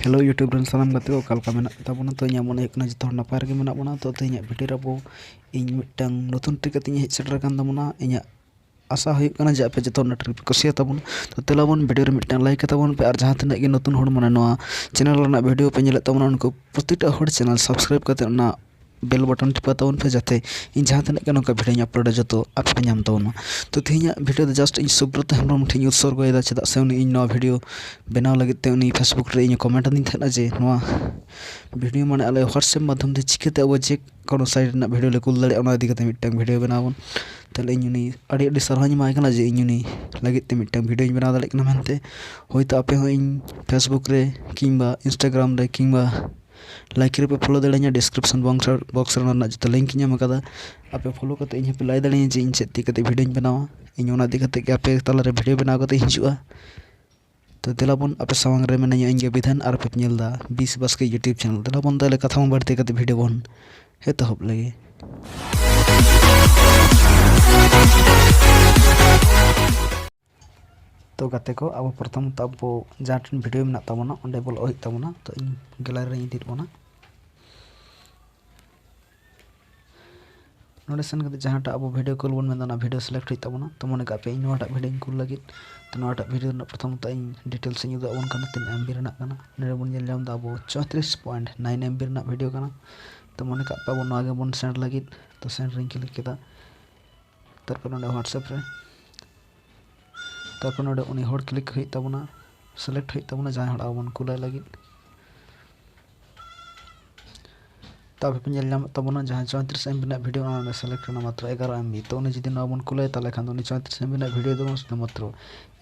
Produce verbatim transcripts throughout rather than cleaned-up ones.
Hello YouTube ᱨᱮᱱ ᱥᱟᱱᱟᱢ ᱜᱟᱛᱮ ᱠᱚ, ᱚᱠᱟ ᱞᱮᱠᱟ ᱢᱮᱱᱟᱜ ᱯᱮ ᱛᱟᱵᱚᱱᱟ? ᱛᱚ ᱤᱧᱟᱹᱜ ᱢᱚᱱᱮ ᱦᱩᱭᱩᱜ ᱠᱟᱱᱟ ᱡᱚᱛᱚ ᱦᱚᱲ ᱱᱟᱯᱟᱭ ᱨᱮᱜᱮ ᱢᱮᱱᱟᱜ ᱵᱚᱱᱟ᱾ ᱛᱚ ᱛᱮᱦᱮᱧᱟᱜ ᱵᱷᱤᱰᱤᱭᱳ ᱨᱮ ᱟᱵᱚ ᱤᱧ ᱢᱤᱫᱴᱟᱝ ᱱᱚᱛᱩᱱ ᱴᱨᱤᱠ ᱠᱟᱛᱮ ᱤᱧ ᱦᱮᱡ ᱥᱮᱴᱮᱨ ᱟᱠᱟᱱ ᱛᱟᱵᱚᱱᱟ᱾ ᱤᱧᱟᱹᱜ ᱟᱥᱟ ᱦᱩᱭᱩᱜ ᱠᱟᱱᱟ ᱡᱮ ᱟᱯᱮ ᱡᱚᱛᱚ ᱚᱱᱟ ᱴᱨᱤᱠ ᱯᱮ ᱠᱩᱥᱤᱭᱟᱜ ᱛᱟᱵᱚᱱᱟ᱾ ᱛᱚ ᱫᱮᱞᱟ ᱵᱚᱱ ᱵᱷᱤᱰᱤᱭᱳ ᱨᱮ ᱢᱤᱫᱴᱟᱝ ᱞᱟᱭᱤᱠ ᱠᱟᱛᱟ ᱵᱚᱱ ᱯᱮ, ᱟᱨ ᱡᱟᱦᱟᱸ ᱛᱤᱱᱟᱹᱜ ᱜᱮ ᱱᱚᱛᱩᱱ ᱦᱚᱲ ᱢᱟᱱᱮ ᱱᱚᱣᱟ ᱪᱮᱱᱮᱞ ᱨᱮᱱᱟᱜ ᱵᱷᱤᱰᱤᱭᱳ ᱯᱮ ᱧᱮᱞᱮᱫ ᱛᱟᱵᱚᱱᱟ, ᱩᱱᱠᱩ ᱯᱨᱚᱛᱤᱴᱟ ᱦᱚᱲ ᱪᱮᱱᱮᱞ ᱥᱟᱵᱥᱠᱨᱟᱭᱤᱵ ᱠᱟᱛᱮ ᱚᱱᱟ ᱵᱮᱞ ᱵᱟᱴᱚᱱ ᱴᱤᱯᱟᱹ ᱛᱟᱵᱚᱱ ᱯᱮ, ᱡᱟᱛᱮ ᱤᱧ ᱡᱟᱦᱟᱸ ᱛᱤᱱᱟᱹᱜ ᱜᱮ ᱱᱚᱝᱠᱟ ᱵᱷᱤᱰᱤᱭᱳᱧ ᱟᱯᱞᱳᱰᱟ ᱡᱚᱛᱚ ᱟᱯᱮ ᱯᱮ ᱧᱟᱢ ᱛᱟᱵᱚᱱ ᱢᱟ᱾ ᱛᱚ ᱛᱮᱦᱮᱧᱟᱜ ᱵᱷᱤᱰᱤᱭᱳ ᱫᱚ ᱡᱟᱥᱴ ᱤᱧ ᱥᱩᱵᱨᱚᱛ ᱦᱮᱢᱵᱨᱚᱢ ᱴᱷᱮᱱ ᱤᱧ ᱩᱛᱥᱚᱨᱜᱚᱭᱮᱫᱟ, ᱪᱮᱫᱟᱜ ᱥᱮ ᱩᱱᱤ ᱤᱧ ᱱᱚᱣᱟ ᱵᱷᱤᱰᱤᱭᱳ ᱵᱮᱱᱟᱣ ᱞᱟᱹᱜᱤᱫ ᱛᱮ ᱩᱱᱤ ᱯᱷᱮᱥᱵᱩᱠ ᱨᱮ ᱤᱧᱮ ᱠᱚᱢᱮᱱᱴ ᱟᱹᱫᱤᱧ ᱛᱟᱦᱮᱱᱟ ᱡᱮ ᱱᱚᱣᱟ ᱵᱷᱤᱰᱤᱭᱳ ᱢᱟᱱᱮ ᱟᱞᱮ ᱦᱳᱣᱟᱴᱥᱮᱯ ᱢᱟᱫᱽᱫᱷᱚᱢ ᱛᱮ ᱪᱤᱠᱟᱹᱛᱮ ᱟᱵᱚ ᱡᱮ ᱠᱳᱱᱳ ᱥᱟᱭᱤᱴ ᱨᱮᱱᱟᱜ ᱵᱷᱤᱰᱤᱭᱳ ᱞᱮ ᱠᱩᱞ ᱫᱟᱲᱮᱭᱟᱜᱼᱟ, ᱚᱱᱟ ᱤᱫᱤ ᱠᱟᱛᱮ ᱢᱤᱫᱴᱟᱝ ᱵᱷᱤᱰᱤᱭᱳ ᱵᱮᱱᱟᱣ ᱵᱚᱱ᱾ ᱛᱟᱦᱞᱮ ᱤᱧ ᱩᱱᱤ ᱟᱹᱰᱤ ᱟᱹᱰᱤ ᱥᱟᱨᱦᱟᱣ ᱤᱧ ᱮᱢᱟᱭ ᱠᱟᱱᱟ ᱡᱮ ᱤᱧ ᱩᱱᱤ ᱞᱟᱹᱜᱤᱫ ᱛᱮ ᱢᱤᱫᱴᱟᱝ ᱵᱷᱤᱰᱤᱭᱳᱧ ᱵᱮᱱᱟᱣ ᱫᱟᱲᱮᱭᱟᱜ ᱠᱟᱱᱟ ᱢᱮᱱᱛᱮ᱾ ᱦᱳᱭᱛᱳ ᱟᱯᱮ ᱦᱚᱸ ᱤᱧ ᱯᱷᱮᱥᱵᱩᱠ ᱨᱮ ᱠᱤᱝᱵᱟ ᱤᱱᱥᱴᱟᱜᱨᱟᱢ ᱨᱮ ᱠᱤᱝᱵᱟ ᱞᱟᱭᱤᱠ ᱨᱮᱯᱮ ᱯᱷᱳᱞᱳ ᱫᱟᱲᱮᱭᱟᱹᱧᱟ, ᱰᱤᱥᱠᱨᱤᱯᱥᱚᱱ ᱵᱚᱠᱥ ᱨᱮ ᱱᱚᱣᱟ ᱡᱚᱛᱚ ᱞᱤᱝᱠ ᱤᱧ ᱮᱢ ᱟᱠᱟᱫᱟ᱾ ᱟᱯᱮ ᱯᱷᱳᱞᱳ ᱠᱟᱛᱮ ᱤᱧ ᱦᱚᱸᱯᱮ ᱞᱟᱹᱭ ᱫᱟᱲᱮᱭᱟᱹᱧᱟ ᱡᱮ ᱤᱧ ᱪᱮᱫ ᱤᱫᱤ ᱠᱟᱛᱮ ᱵᱷᱤᱰᱤᱭᱳᱧ ᱵᱮᱱᱟᱣᱟ᱾ ᱤᱧ ᱚᱱᱟ ᱤᱫᱤ ᱠᱟᱛᱮ ᱜᱮ ᱟᱯᱮ ᱛᱟᱞᱟᱨᱮ ᱵᱷᱤᱰᱤᱭᱳ ᱵᱮᱱᱟᱣ ᱠᱟᱛᱮ ᱤᱧ ᱦᱤᱡᱩᱜᱼᱟ᱾ ᱛᱚ ᱫᱮᱞᱟ ᱵᱚᱱ, ᱟᱯᱮ ᱥᱟᱢᱟᱝ ᱨᱮ ᱢᱮᱱᱟᱹᱧᱟ ᱤᱧ ᱜᱮ ᱵᱤᱫᱷᱟᱱ, ᱟᱨ ᱯᱮ ᱧᱮᱞ ᱮᱫᱟ ᱵᱤᱥ ᱵᱟᱥᱠᱮ YouTube ᱪᱮᱱᱮᱞ᱾ ᱫᱮᱞᱟ ᱵᱚᱱ ᱛᱟᱦᱞᱮ ᱠᱟᱛᱷᱟ ᱵᱟᱝ ᱵᱟᱹᱲᱛᱤ ᱠᱟᱛᱮ ᱵᱷᱤᱰᱤᱭᱳ ᱵᱚᱱ ᱮᱛᱚᱦᱚᱵ ᱞᱮᱜᱮ᱾ ᱛᱚ ᱜᱟᱛᱮ ᱠᱚ, ᱟᱵᱚ ᱯᱨᱚᱛᱷᱚᱢᱚᱛᱚ ᱟᱵᱚ ᱡᱟᱦᱟᱸ ᱴᱷᱮᱱ ᱵᱷᱤᱰᱤᱭᱳ ᱢᱮᱱᱟᱜ ᱛᱟᱵᱚᱱᱟ ᱚᱸᱰᱮ ᱵᱚᱞᱚᱜ ᱦᱩᱭᱩᱜ ᱛᱟᱵᱚᱱᱟ᱾ ᱛᱚ ᱤᱧ ᱜᱮᱞᱟᱨᱤ ᱨᱮᱧ ᱤᱫᱤᱭᱮᱫ ᱵᱚᱱᱟ᱾ ᱱᱚᱰᱮ ᱥᱮᱱ ᱠᱟᱛᱮ ᱡᱟᱦᱟᱸᱴᱟᱜ ᱟᱵᱚ ᱵᱷᱤᱰᱤᱭᱳ ᱠᱩᱞ ᱵᱚᱱ ᱢᱮᱱᱫᱟ ᱚᱱᱟ ᱵᱷᱤᱰᱤᱭᱳ ᱥᱤᱞᱮᱠᱴ ᱦᱩᱭᱩᱜ ᱛᱟᱵᱚᱱᱟ᱾ ᱛᱚ ᱢᱚᱱᱮ ᱠᱟᱜ ᱯᱮ ᱤᱧ ᱱᱚᱣᱟᱴᱟᱜ ᱵᱷᱤᱰᱤᱭᱳᱧ ᱠᱩᱞ ᱞᱟᱹᱜᱤᱫ᱾ ᱛᱚ ᱱᱚᱣᱟᱴᱟᱜ ᱵᱷᱤᱰᱤᱭᱳ ᱨᱮᱱᱟᱜ ᱯᱨᱚᱛᱷᱚᱢᱚᱛᱚ ᱤᱧ ᱰᱤᱴᱮᱞᱥ ᱤᱧ ᱩᱫᱩᱜ ᱟᱵᱚᱱ ᱠᱟᱱᱟ, ᱛᱤᱱᱟᱹᱜ ᱮᱢᱵᱤ ᱨᱮᱱᱟᱜ ᱠᱟᱱᱟ᱾ ᱱᱚᱰᱮ ᱵᱚᱱ ᱧᱮᱞ ᱧᱟᱢ ᱮᱫᱟ ᱟᱵᱚ ᱪᱚᱭᱛᱨᱤᱥ ᱯᱚᱭᱮᱱᱴ ᱱᱟᱭᱤᱱ ᱮᱢᱵᱤ ᱨᱮᱱᱟᱜ ᱵᱷᱤᱰᱤᱭᱳ ᱠᱟᱱᱟ᱾ ᱛᱚ ᱢᱚᱱᱮ ᱠᱟᱜ ᱯᱮ ᱟᱵᱚ ᱱᱚᱣᱟ ᱜᱮᱵᱚᱱ ᱥᱮᱱᱰ ᱞᱟᱹᱜᱤᱫ᱾ ᱛᱚ ᱥᱮᱱᱰ ᱨᱮᱧ ᱠᱞᱤᱠ ᱠᱮᱫᱟ᱾ ᱛᱟᱨᱯᱚᱨ ᱱᱚᱰᱮ ᱦᱳᱣᱟᱴᱥᱮᱯ ᱨᱮ, ᱛᱟᱨᱯᱚᱨ ᱱᱚᱰᱮ ᱩᱱᱤ ᱦᱚᱲ ᱠᱞᱤᱠ ᱦᱩᱭᱩᱜ ᱛᱟᱵᱚᱱᱟ, ᱥᱤᱞᱮᱠᱴ ᱦᱩᱭᱩᱜ ᱛᱟᱵᱚᱱᱟ ᱡᱟᱦᱟᱸᱭ ᱦᱚᱲ ᱟᱵᱚ ᱵᱚᱱ ᱠᱩᱞᱟᱭ ᱞᱟᱹᱜᱤᱫ᱾ ᱛᱟᱨᱯᱚᱨ ᱯᱮ ᱧᱮᱞ ᱧᱟᱢᱮᱫ ᱛᱟᱵᱚᱱᱟ ᱡᱟᱦᱟᱸ ᱪᱚᱭᱛᱨᱤᱥ ᱮᱢᱵᱤ ᱨᱮᱱᱟᱜ ᱵᱷᱤᱰᱤᱭᱳ, ᱚᱱᱟ ᱨᱮ ᱥᱤᱞᱮᱠᱴ ᱨᱮᱱᱟᱜ ᱢᱟᱛᱨᱚ ᱮᱜᱟᱨᱚ ᱮᱢᱵᱤ᱾ ᱛᱚ ᱩᱱᱤ ᱡᱩᱫᱤ ᱱᱚᱣᱟ ᱵᱚᱱ ᱠᱩᱞᱟᱭᱟ ᱛᱟᱦᱚᱞᱮ ᱠᱷᱟᱱ ᱫᱚ ᱩᱱᱤ ᱪᱚᱭᱛᱨᱤᱥ ᱮᱢᱵᱤ ᱨᱮᱱᱟᱜ ᱵᱷᱤᱰᱤᱭᱳ ᱫᱚ ᱢᱟᱛᱨᱚ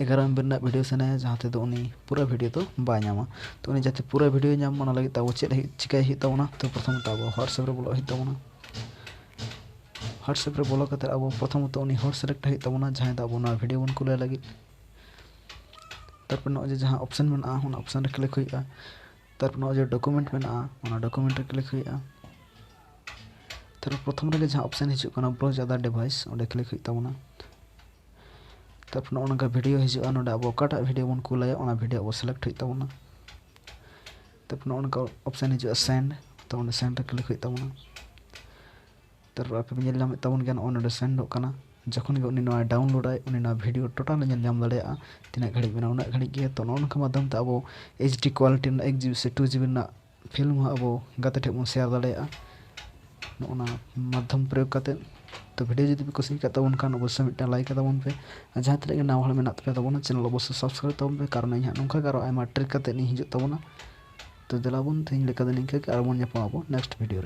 ᱮᱜᱟᱨᱚ ᱮᱢᱵᱤ ᱨᱮᱱᱟᱜ ᱵᱷᱤᱰᱤᱭᱳ ᱥᱮᱱᱟᱭᱟ, ᱡᱟᱦᱟᱸ ᱛᱮᱫᱚ ᱩᱱᱤ ᱯᱩᱨᱟᱹ ᱵᱷᱤᱰᱤᱭᱳ ᱫᱚ ᱵᱟᱭ ᱧᱟᱢᱟ᱾ ᱛᱚ ᱩᱱᱤ ᱡᱟᱛᱮ ᱯᱩᱨᱟᱹ ᱵᱷᱤᱰᱤᱭᱳ ᱧᱟᱢ ᱢᱟ, ᱚᱱᱟ ᱞᱟᱹᱜᱤᱫ ᱛᱮ ᱟᱵᱚ ᱪᱮᱫ ᱦᱩᱭᱩᱜ, ᱪᱤᱠᱟᱹᱭ ᱦᱩᱭᱩᱜ ᱛᱟᱵᱚᱱᱟ? ᱛᱚ ᱯᱨᱚᱛᱷᱚᱢᱚᱛᱚ ᱟᱵᱚ ᱦᱳᱣᱟᱴᱥᱮᱯ ᱨᱮ ᱵᱚᱞᱚᱜ ᱦᱩᱭᱩᱜ ᱛᱟᱵᱚᱱᱟ᱾ ᱦᱳᱣᱟᱴᱥᱮᱯ ᱨᱮ ᱵᱚᱞᱚ ᱠᱟᱛᱮ ᱟᱵᱚ ᱯᱨᱚᱛᱷᱚᱢᱚᱛᱚ ᱩᱱᱤ ᱦᱚᱲ ᱥᱤᱞᱮᱠᱴ ᱦᱩᱭᱩᱜ ᱛᱟᱵᱚᱱᱟ ᱡᱟᱦᱟᱸᱭ ᱫᱚ ᱟᱵᱚ ᱱᱚᱣᱟ ᱵᱷᱤᱰᱤᱭᱳ ᱵᱚᱱ ᱠᱩᱞᱟᱭ ᱞᱟᱹᱜᱤᱫ᱾ ᱛᱟᱨᱯᱚᱨ ᱱᱚᱜᱼᱚᱭ ᱡᱮ ᱡᱟᱦᱟᱸ ᱚᱯᱥᱮᱱ ᱢᱮᱱᱟᱜᱼᱟ ᱚᱱᱟ ᱚᱯᱥᱮᱱ ᱨᱮ ᱠᱞᱤᱠ ᱦᱩᱭᱩᱜᱼᱟ᱾ ᱛᱟᱨᱯᱚᱨ ᱱᱚᱜᱼᱚᱭ ᱡᱮ ᱰᱚᱠᱩᱢᱮᱱᱴ ᱢᱮᱱᱟᱜᱼᱟ ᱚᱱᱟ ᱰᱚᱠᱩᱢᱮᱱᱴ ᱨᱮ ᱠᱞᱤᱠ ᱦᱩᱭᱩᱜᱼᱟ᱾ ᱛᱟᱨᱯᱚᱨ ᱯᱨᱚᱛᱷᱚᱢ ᱨᱮᱜᱮ ᱡᱟᱦᱟᱸ ᱚᱯᱥᱮᱱ ᱦᱤᱡᱩᱜ ᱠᱟᱱᱟ ᱵᱨᱟᱣᱩᱡᱽ ᱟᱫᱟᱨ ᱰᱤᱵᱷᱟᱭᱤᱥ, ᱚᱸᱰᱮ ᱠᱞᱤᱠ ᱦᱩᱭᱩᱜ ᱛᱟᱵᱚᱱᱟ᱾ ᱛᱟᱨᱯᱚᱨ ᱱᱚᱜᱼᱚ ᱱᱚᱝᱠᱟ ᱵᱷᱤᱰᱤᱭᱳ ᱦᱤᱡᱩᱜᱼᱟ, ᱱᱚᱰᱮ ᱟᱵᱚ ᱚᱠᱟᱴᱟᱜ ᱵᱷᱤᱰᱤᱭᱳ ᱵᱚᱱ ᱠᱩᱞᱟᱭᱟ ᱚᱱᱟ ᱵᱷᱤᱰᱤᱭᱳ ᱟᱵᱚ ᱥᱤᱞᱮᱠᱴ ᱦᱩᱭᱩᱜ ᱛᱟᱵᱚᱱᱟ᱾ ᱛᱟᱨᱯᱚᱨ ᱱᱚᱜᱼᱚ ᱱᱚᱝᱠᱟ option ᱦᱤᱡᱩᱜᱼᱟ send, ᱛᱚ ᱚᱸᱰᱮ send ᱨᱮ click ᱦᱩᱭᱩᱜ ᱛᱟᱵᱚᱱᱟ᱾ ᱛᱟᱨᱯᱚᱨ ᱟᱯᱮ ᱯᱮ ᱧᱮᱞ ᱧᱟᱢᱮᱫ ᱛᱟᱵᱚᱱ ᱜᱮᱭᱟ ᱱᱚᱜᱼᱚᱭ ᱱᱚᱰᱮ send ᱚᱜ ᱠᱟᱱᱟ᱾ ᱡᱚᱠᱷᱚᱱ ᱜᱮ ᱩᱱᱤ ᱱᱚᱣᱟ download ᱟᱭ, ᱩᱱᱤ ᱱᱚᱣᱟ video total ᱮ ᱧᱮᱞ ᱧᱟᱢ ᱫᱟᱲᱮᱭᱟᱜᱼᱟ, ᱛᱤᱱᱟᱹᱜ ᱜᱷᱟᱹᱲᱤᱡ ᱢᱮᱱᱟᱜᱼᱟ ᱩᱱᱟᱹᱜ ᱜᱷᱟᱹᱲᱤᱡ ᱜᱮ᱾ ᱛᱚ ᱱᱚᱜᱼᱚ ᱱᱚᱝᱠᱟ ᱢᱟᱫᱽᱫᱷᱚᱢ ᱛᱮ ᱟᱵᱚ HD quality ᱨᱮᱱᱟᱜ ᱮᱠ ᱡᱤ ᱵᱤ ᱥᱮ ᱴᱩ ᱡᱤ ᱵᱤ ᱨᱮᱱᱟᱜ film ᱦᱚᱸ ᱟᱵᱚ ᱜᱟᱛᱮ ᱴᱷᱮᱱ ᱵᱚᱱ share ᱫᱟᱲᱮᱭᱟᱜᱼᱟ᱾ ᱱᱚᱜᱼᱚ ᱱᱟ ᱢᱟᱫᱽᱫᱷᱚᱢ ᱯᱨᱚᱭᱳᱜᱽ ᱠᱟᱛᱮ᱾ ᱛᱚ video ᱡᱩᱫᱤ ᱯᱮ ᱠᱩᱥᱤ ᱟᱠᱟᱫ ᱛᱟᱵᱚᱱ ᱠᱷᱟᱱ ᱚᱵᱚᱥᱥᱳᱭ ᱢᱤᱫᱴᱟᱝ like ᱠᱟᱛᱟᱵᱚᱱ ᱯᱮ, ᱟᱨ ᱡᱟᱦᱟᱸ ᱛᱤᱱᱟᱹᱜ ᱜᱮ ᱱᱟᱣᱟ ᱦᱚᱲ ᱢᱮᱱᱟᱜ ᱛᱟᱯᱮ ᱛᱟᱵᱚᱱᱟ channel ᱚᱵᱚᱥᱥᱳᱭ subscribe ᱛᱟᱵᱚᱱ ᱯᱮ, ᱠᱟᱨᱚᱱ ᱤᱧ ᱦᱟᱸᱜ ᱱᱚᱝᱠᱟ ᱜᱮ ᱟᱨᱚ ᱟᱭᱢᱟ trick ᱠᱟᱛᱮ ᱤᱧ ᱦᱤᱡᱩᱜ ᱛᱟᱵᱚᱱᱟ᱾ ᱛᱚ ᱫᱮᱞᱟ ᱵᱚᱱ ᱛᱮᱦᱮᱧ ᱞᱮᱠᱟ ᱫᱚ ᱱᱤᱝᱠᱟᱹ ᱜᱮ, ᱟᱨ ᱵᱚᱱ ᱧᱟᱯᱟᱢ ᱟᱵᱚ next video ᱨᱮ᱾